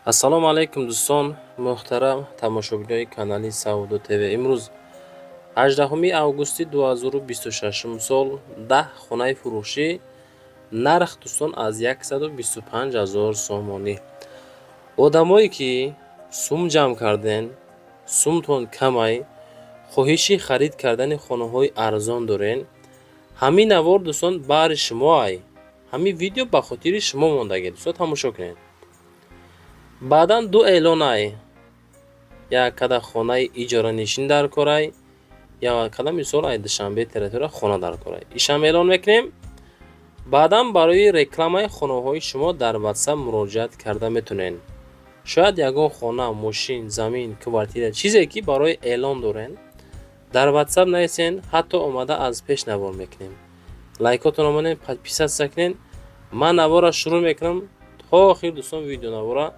Ассалому алайкум, дӯстон, муҳтарам тамошобинони канали Савдо ТВ. Имрӯз 18 августи 2026 сол, 10 хонаи фурӯшӣ, нарх, дӯстон, аз 125 ҳазор сомонӣ. Одамое ки сум ҷамъ карден, сумтон камай, хоҳиши харид кардани хонаҳои арзон дорен, ҳамин навор, дӯстон, баҳри шумо ай. Ҳамин видео ба хотири шумо мондагӣ, дӯстон, тамошо кунед. Баъдан ду эълон ай: як када хонаи иҷоранишин дар корай, як када, мисол, ай Душанбе территория хона дар корай. Ишам эълон мекунем. Баъдан барои рекламаи хонаҳои шумо дар Ватсап муроҷиат карда метавонед. Шояд ягон хона, мошин, замин, квартира, чизе ки барои эълон дорен, дар Ватсап нависен, ҳатто омада аз пеш навор мекунем. Лайкотон монед, подписаться кунед. Ман наворро шурӯъ мекунам то охир, дӯстон, видеонавора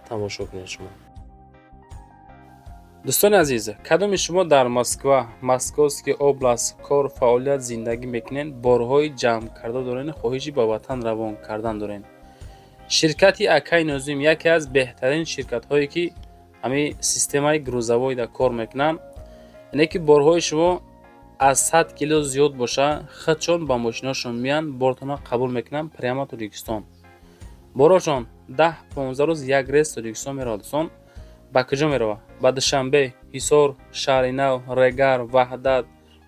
тамошо кунед шумо. Дӯстони азиз, кадоми шумо дар Москва, Московский область кор, фаъолият, зиндагӣ мекунед, борҳои ҷамъ карда дорен, хоҳиши ба ватан равон кардан дорен, ширкати Акай Нозим яке аз беҳтарин ширкатҳое ки ҳамин системаи грузовойда кор мекунанд, яъне ки борҳои шумо аз 100 кило зиёд боша, худшон ба мошиношон меянд, бортона қабул мекунанд, прямо Тоҷикистон. Борошон 10-15 рӯз як рейс Тоҷикистон меравад. Дӯстон, ба куҷо меравад? Ба Душанбе, Ҳисор, Шаҳри Нав, Регар, Ваҳдат,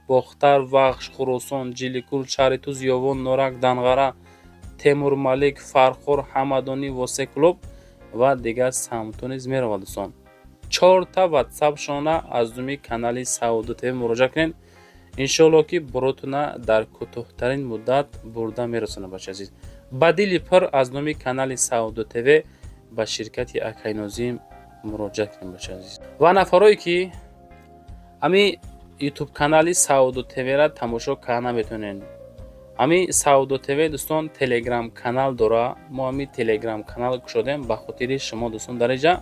Бохтар, Вахш, Хуросон, Ҷиликул, шаҳри Туз, Ёвон, Норак, Данғара, Темурмалик, Фархор, Ҳамадонӣ, Восе, Кӯлоб ва дигар самтҳо низ меравад. Дӯстон, чорта ватсапшона аз думи канали Савдо ТВ муроҷиат кунед. Иншоалло, ки боротона дар кӯтоҳтарин муддат бурда мерасонад. Бачаи азиз, ба дили пур аз номи канали Савдо ТВ ба ширкати Акайнозим муроҷиат кунем, бачаи азиз. Ва нафарое ки ҳамин Ютуб канали Савдо ТВра тамошо карда наметавонед, ҳамин Савдо ТВ, дӯстон, Телеграм канал дора. Мо ҳамин Телеграм канал кушодем ба хотири шумо, дӯстон. Дар инҷа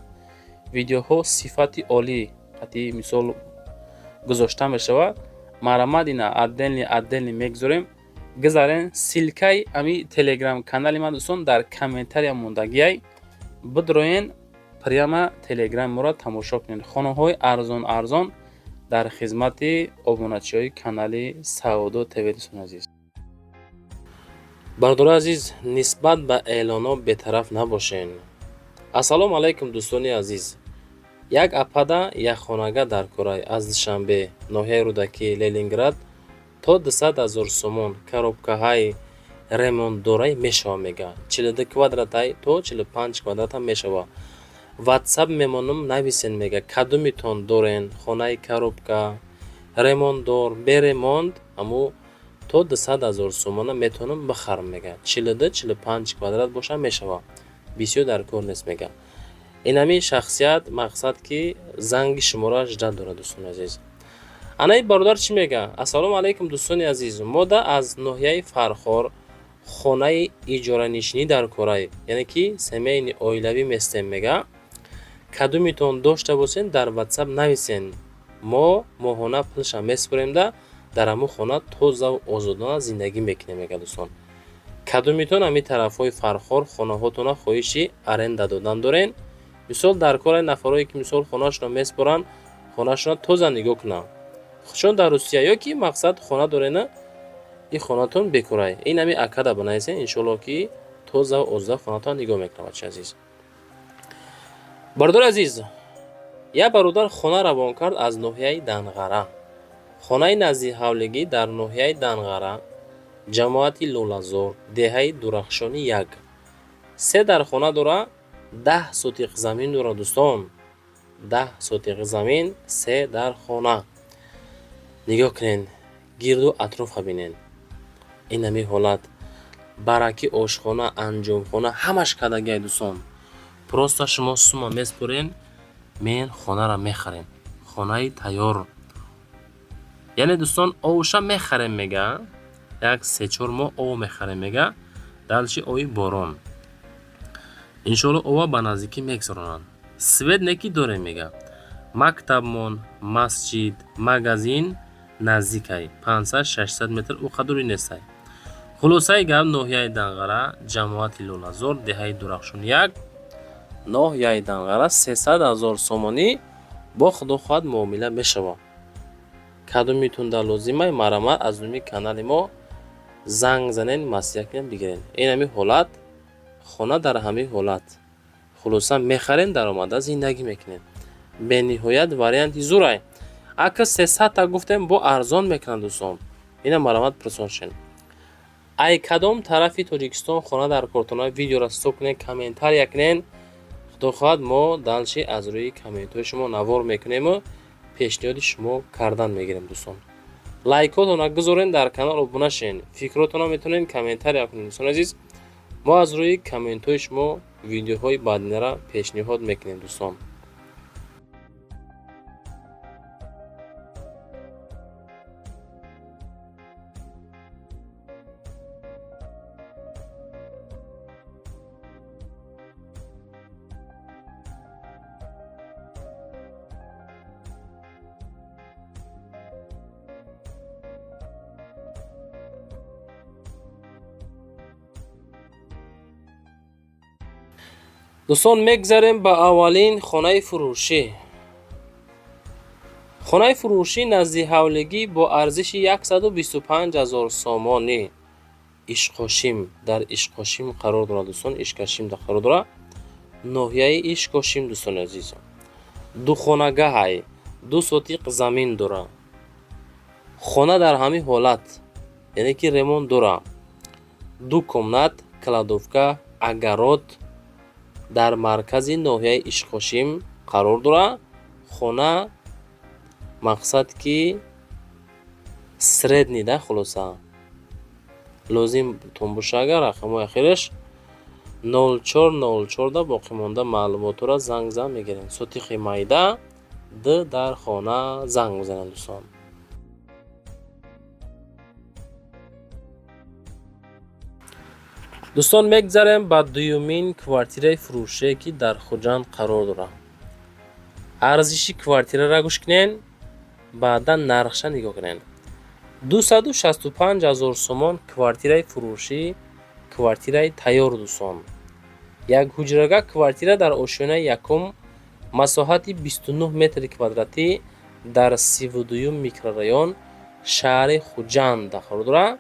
видеоҳо сифати олӣ қати, мисол, гузошта мешавад. Марамад ина отдельный отдельный мегузорем. Гузарен, ссылкаи ҳамин Телеграм канали ман, дӯстон, дар комментария мондагиай. Бидроен, прямо Телеграми моро тамошо кунед. Хонаҳои арзон арзон дар хизмати обуначиҳои канали Савдо ТВ, дӯстони азиз. Бародари азиз, нисбат ба эълонҳо бетараф набошен. Ассалому алайкум, дӯстони азиз. Як апада як хонага дар корай аз Душанбе, ноҳияи Рӯдакӣ, Ленинград, то 200 ҳазор сомон, коробкаҳаи ремонтдорай мешава, мега. 42 квадратай, то 45 квадрата мешава. Ватсап мемонам, нависен, мега. Кадомитон дорен хонаи коробка, ремонтдор, беремонт, аму то 200 ҳазор сомона метавонам бихарам, мега. 42, 45 квадрат боша мешава, бисёр дар кор нест, мега. Инами шахсият, мақсад ки занги шуморо ждать дорад, дӯстони азиз. Анаи бародар чӣ мега? Ассалому алайкум, дӯстони азиз. Мода аз ноҳияи Фархор хонаи иҷоранишинӣ дар корай, яъне ки семейный, оилавӣ местем, мега. Кадомитон дошта бошен, дар Ватсап нависен. Мо моҳона пулша месупоремда, дар ҳамун хона тозаву озодона зиндагӣ мекунем, мега. Дӯстон, кадомитон ҳамин тарафҳои Фархор хонаҳотона хоҳиши аренда додан дорен, мисол, дар кораи нафарое ки, мисол, хонаашонро месупоранд, хонаашонро тоза нигоҳ кунанд, чун дар Русия ё ки, мақсад, хона дорена, ин хонатон бекорай, ин ҳами акада банависен. Иншоалло, ки тозаву озода хонатон нигоҳ мекунад, бачаи азиз. Бародари азиз, як бародар хона равон кард аз ноҳияи Данғара. Хонаи наздиҳавлигӣ дар ноҳияи Данғара, ҷамоати Лолазор, деҳаи Дурахшони як, се дар хона дора, 10 сотиқ замин дора. Дӯстон, 10 сотиқ замин, се дар хона. Нигоҳ кунед, гирду атрофа бинед. Ин ҳамин ҳолат, бараки, ошхона, анҷомхона, ҳамаш кардагиай. Дӯстон, просто шумо сума месупорен, мен хонаро мехарем, хонаи тайёр. Яъне, дӯстон, овша мехарем, мега, як се-чор моҳ ов мехарем, мега, дальше ои борон, иншоалло, ова ба наздикӣ мегузаронанд. Свет неки дорем, мега. Мактабмон, масҷид, магазин наздикай, 500-600 метр, ӯ қадури нестай. Хулосаи гап, ноҳияи Данғара, ҷамоати Лолазор, деҳаи Дурахшон як. Ноҳияи Данғара, 300 000 сомонӣ бо худо хоҳад муомила мешавад. Кадомитунда лозимай, марҳамат, аз номи канали мо занг занен, маслиҳат кунем, бигирен. Ин ҳамин ҳолат, хона дар ҳамин ҳолат. Хулоса, мехарем, даромада зиндагӣ мекунем. Бениҳоят варианти зурай. Ака, 300-та гуфтем, бо арзон мекунанд, дӯстон. Ина марҳамат, пурсон шен. Ай кадом тарафи Тоҷикистон хона дар кортона, видеоро стоп кунед, комментария кунед. Худо хоҳад, мо дальше аз рӯи комментҳои шумо навор мекунему пешниҳоди шумо кардан мегирем, дӯстон. Лайкотона гузорен, дар канал обуна шен, фикротона метавонед комментария кунед, дӯстони азиз. Мо аз рӯи комментҳои шумо видеоҳои баъдинара пешниҳод мекунем, дӯстон. Дӯстон, мегзарем ба аввалин хонаи фурӯшӣ. Хонаи фурӯшӣ назди ҳавлигӣ бо арзиши 125 000 сомонӣ. Ишқошим, дар Ишқошим қарор дорад, дӯстон, Ишкашимда қарор дорад, ноҳияи Ишкошим, дӯстони азиз. Духонагаҳай, 2 сотиқ замин дорад. Хона дар ҳамин ҳолат, яъне ки ремонт дорад. Ду комнат, кладовка, огород, дар маркази ноҳияи Ишқошим қарор дорад. Хона мақсад ки средний да. Хулоса, лозимтон боша, агар рақамҳои ахираш 0404 да, боқимонда маълумотҳоро занг зан мегирем. Сотиқи майда д дар хона, занг бизанед, дӯстон. Дӯстон, мегзарем ба дуюмин квартираи фурӯшие, ки дар Хуҷанд қарор дорад. Арзиши квартираро гӯш кунед, баъдан нархша нигоҳ кунед. 265 000 сомон квартираи фурӯшӣ, квартираи тайёр, дӯстон. Як ҳуҷрага квартира дар ошёнаи якум, масоҳати 29 метри квадратӣ, дар 32-юм микрорайон, шаҳри Хуҷанд қарор дорад.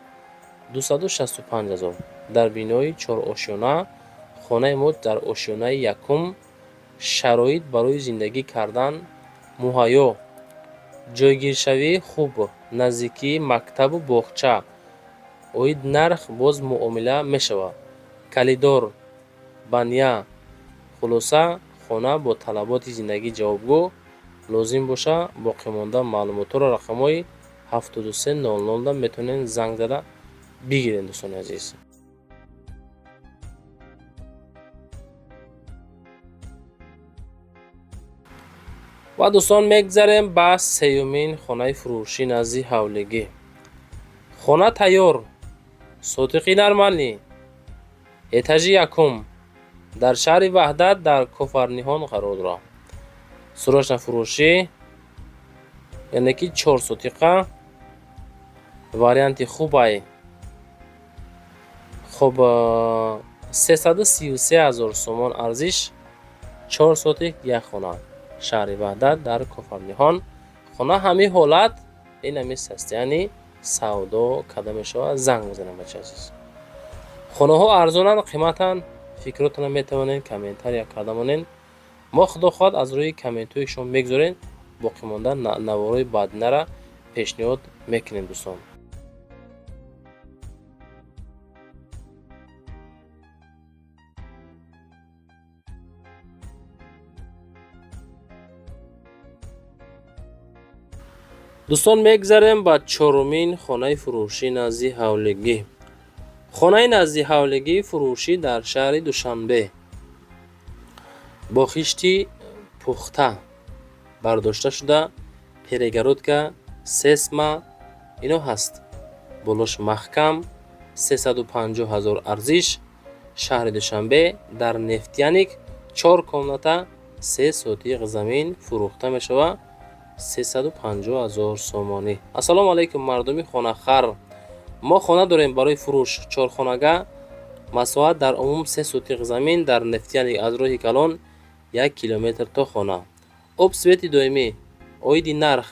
265 000 дар бинои чорошёна. Хонаи мо дар ошёнаи якум, шароит барои зиндагӣ кардан муҳайё, ҷойгиршавии хуб, наздикии мактабу боғча. Оид нарх боз муомила мешавад. Коридор, баня. Хулоса, хона бо талаботи зиндагӣ ҷавобгӯ. Лозим боша, боқимонда маълумотҳоро рақамҳои 7300 метавонед занг зада бигиред, дӯстони азиз. Ва, дӯстон, мегзарем ба сеюмин хонаи фурӯшӣ назди ҳавлигӣ. Хона тайёр, сотиқи нормальный, этажи якум, дар шаҳри Ваҳдат, дар Кофарниҳон қарор дорад. Срочно фурӯшӣ, яъне ки чор сотиқа, варианти хубай. Хуб, 333 000 сомон арзиш, чор сотик, як хона, шаҳри Ваҳдат, дар Кофарниҳон. Хона ҳамин ҳолат, ин ҳамин состояние савдо карда мешавад. Занг бизанед, бача азиз. Хонаҳо арзонанд, қиматанд, фикротонро метавонед комментария карда монед. Мо, худо хоҳад, аз рӯи комментҳои шумо мегузорем, боқимонда наворҳои баъдинара пешниҳод мекунем, дӯстон. Дӯстон, мегзарем ба чорумин хонаи фурӯшӣ назди ҳавлигӣ. Хонаи назди ҳавлигӣ фурӯшӣ дар шаҳри Душанбе, бо хишти пухта бардошта шуда, перегородка, сейсмо ино ҳаст, болош маҳкам, 350 000 арзиш, шаҳри Душанбе, дар Нефтяник, чор комната, се сотиқ замин фурӯхта мешавад 350 000 сомонӣ. Ассалому алайкум, мардуми хонахар! Мо хона дорем барои фурӯш, чорхонага, масоҳат дар умум се сотиқ замин, дар Нефтяник, аз роҳи калон. 1 километр то хона, об, свети доимӣ. Оиди нарх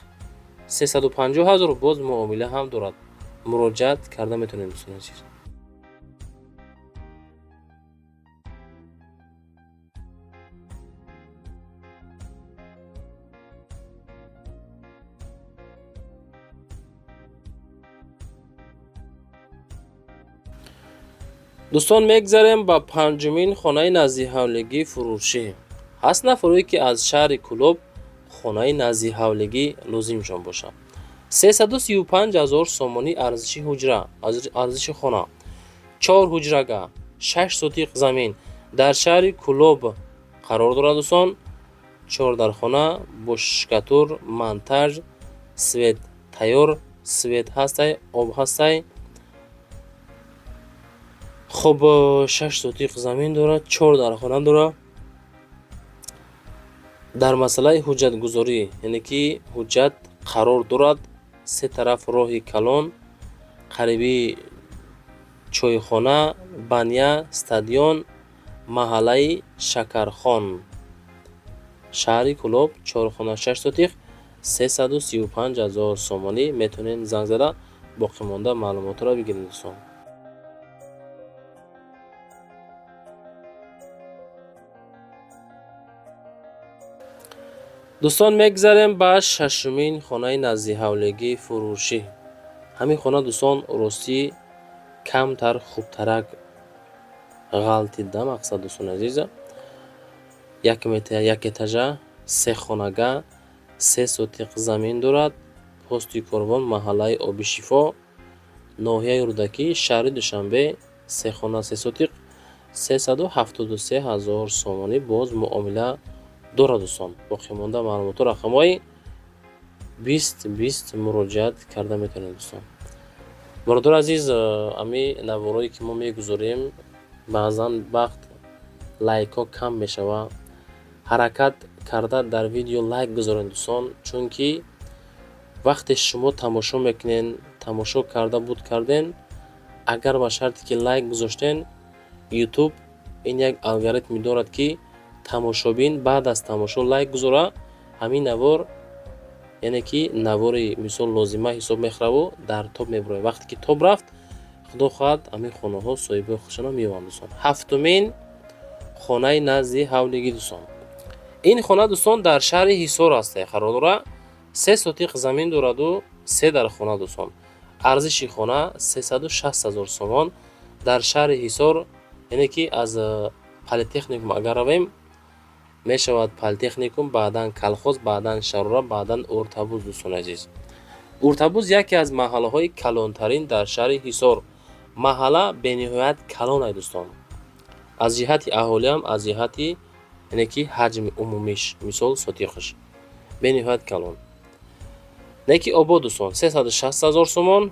350 ҳазор, боз муомила ҳам дорад, муроҷиат карда метавонед, дӯстони азиз. Дӯстон, мегзарем ба панҷумин хонаи наздиҳавлигии фурӯшӣ. Ҳаст нафарое, ки аз шаҳри Кӯлоб хонаи наздиҳавлигӣ лозимшон бошад. 335 ҳазор сомонӣ арзиши ҳуҷра, арзиши хона. Чор ҳуҷрага, 6 сотиқ замин, дар шаҳри Кӯлоб қарор дорад, дӯстон. Чор дархона бо штукатур, монтаж, свет тайёр, свет ҳастай, об ҳастай. Хуб, 6 сотиқ замин дорад, чор дархона дорад. Дар масъалаи ҳуҷҷатгузорӣ, яъне ки ҳуҷҷат қарор дорад. Се тараф роҳи калон, қариби чойхона, баня, стадион, маҳаллаи Шакархон, шаҳри Кӯлоб. Чорхона, 6 сотиқ, 335 ҳазор сомонӣ. Метавонед занг зада, боқимонда маълумотро бигиред, дӯстон. Дӯстон, мегзарем ба шашумин хонаи наздиҳавлигии фурӯшӣ. Ҳамин хона, дӯстон, ростӣ камтар хубтарак ғалтида. Мақсад, дӯстони азиза, як этажа, се хонага, 3 сотиқ замин дорад. Пости Корвон, маҳаллаи Обишифо, ноҳияи Рӯдакӣ, шаҳри Душанбе. Се хона, 3 сотиқ, 373 ҳазор сомонӣ, боз муомила дорад, дӯстон. Боқимонда маълумотҳо рақамҳои 20 20 муроҷиат карда метавонед, дӯстон. Бародари азиз, ами наворое, ки мо мегузорем, баъзан вақт лайкҳо кам мешавад. Ҳаракат карда дар видео лайк гузоред, дӯстон, чунки вақте шумо тамошо мекунед, тамошо карда буд карден, агар ба шарте ки лайк гузоштен, Ютуб ин як алгоритме дорад, ки тамошобин баъд аз тамошо лайк гузора, ҳамин навор, яъне ки навори мисол лозима ҳисоб мехӯраву дар топ мебурояд. Вақте ки топ рафт, худо хоҳад, ҳамин хонаҳо соҳибои худшонро меёбанд, дӯстон. Ҳафтумин хонаи назди ҳавлигӣ, дӯстон. Ин хона, дӯстон, дар шаҳри Ҳисор аст, қарор дорад. 3 сотиқ замин дораду се дархона, дӯстон. Арзиши хона 360 ҳазор сомон. Дар шаҳри Ҳисор, яъне ки аз политехникум агар равем, мешавад политехникум, баъдан Колхоз, баъдан Шарора, баъдан Уртабуз. Дӯстони азиз, Уртабуз яке аз маҳаллаҳои калонтарин дар шаҳри Ҳисор. Маҳалла бениҳоят калонай, дӯстон, аз ҷиҳати аҳолиам, аз ҷиҳати, яъне ки ҳаҷми умумиш, мисол сотиқаш бениҳоят калон, не ки обод, дӯстон. 360 ҳазор сомон,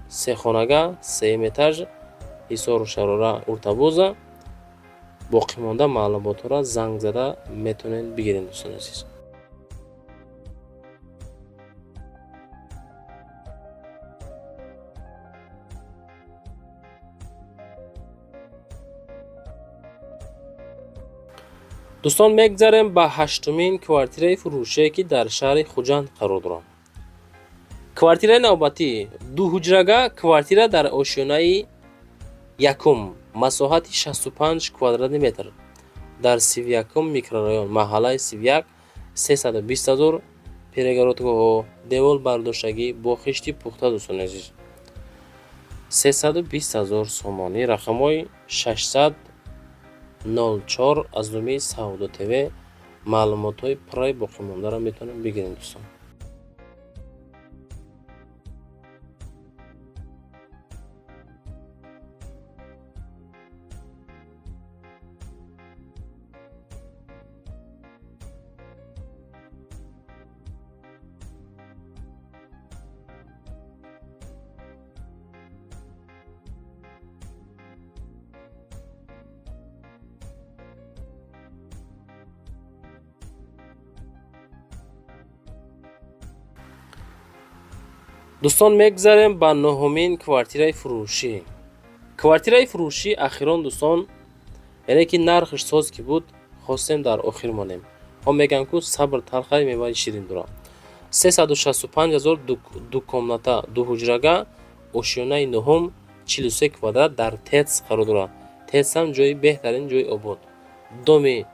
сехонага, сеюм этаж, Ҳисору Шарора, Уртабуза. Боқимонда маълумотҳоро занг зада метавонед бигиред, дӯстони азиз. Дӯстон, мегзарем ба ҳаштумин квартираи фурӯшие, ки дар шаҳри Хуҷанд қарор дорад. Квартираи навбатӣ дуҳуҷрага, квартира дар ошёнаи якум, масоҳати 65 квадратный метр, дар 31-ум микрорайон, маҳаллаи 31, 320 ҳазор. Перегородкаҳо, девол бардоштагӣ, бо хишти пухта, дӯстони азиз, 320 ҳазор сомонӣ. Рақамҳои 604 аз номи Савдо ТВ. Маълумотҳои пурраи боқимондаро метавонем бигирем, дӯстон. Дӯстон, мегзарем ба нуҳумин квартираи фурӯшӣ. Квартираи фурӯшӣ ахирон, дӯстон, яъне ки нархш соз ки буд. Хостем, дар охир монем. Ҳо, мегӯям, ку сабр талхай, меваи ширин дорад. 365 000, ду комната, дуҳуҷрага, ошёнаи нуҳум, 43 квадрат, дар ТЭЦ қарор дорад. ТЭЦам ҷои беҳтарин, ҷои обод. Доми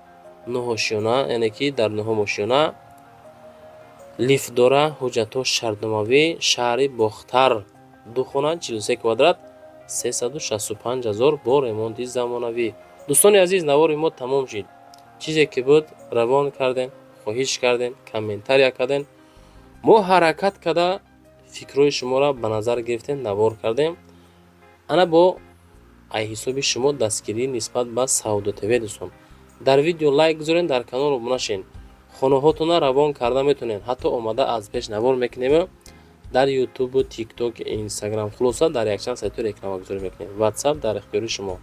нуҳошёна, яъне ки дар нуҳум ошёна, лифт дора, ҳуҷҷатҳо шартномавӣ. Шаҳри Бохтар, ду хона, 43 квадрат, 365 000, бо ремонти замонавӣ. Дӯстони азиз, навори мо тамом шид. Чизе ки буд, равон кардем, хоҳиш кардем, комментария кардем. Мо ҳаракат карда, фикрҳои шуморо ба назар гирифтем, навор кардем. Ана бо ай ҳисоби шумо дастгирӣ нисбат ба Савдо ТВ. Дӯстон, дар видео лайк гузорен, дар канал обуна шен. Хонаҳотонро равон карда метавонед, ҳатто омада аз пеш навор мекунем. Дар Ютубу, Тикток, Инстаграм, хулоса, дар якчанд сайтҳо рекламагузорӣ мекунем. Ватсап дар ихтиёри шумо.